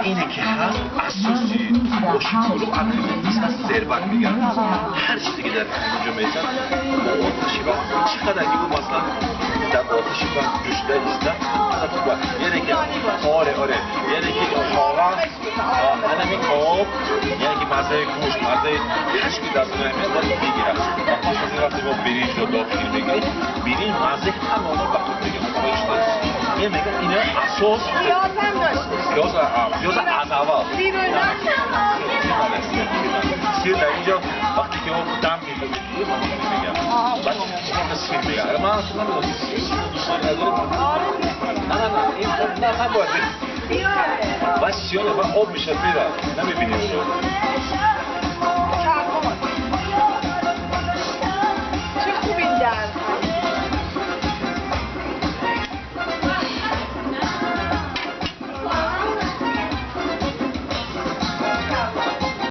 اینه که هست اساسی آش پلو نیست از زربک میگن. هر چیزی که در اونجا میزن با آتشی و چقدر که مثلا در آتشی و جوشیده ایستن خوبه. یعنی که آره آره، یعنی که واقعا همین آب، یعنی که مزه گوشت، مزه هر چیزی که در اونجا میاد باید بگیره. و پس از این وقتی ما برنج رو داخل میگیریم، برنج مزه همه اونها به خود میگیره. یه میگم اینا اساس پیاز هم داشته. پیاز پیاز از اول سیر در اینجا وقتی که اون دم میده من میگم بعد سیر میگم. من اصلا نمیدونم سیر دوست ندارم. نه نه نه این نه نباید. بس سیاه و آب میشه میره نمیبینی اونو.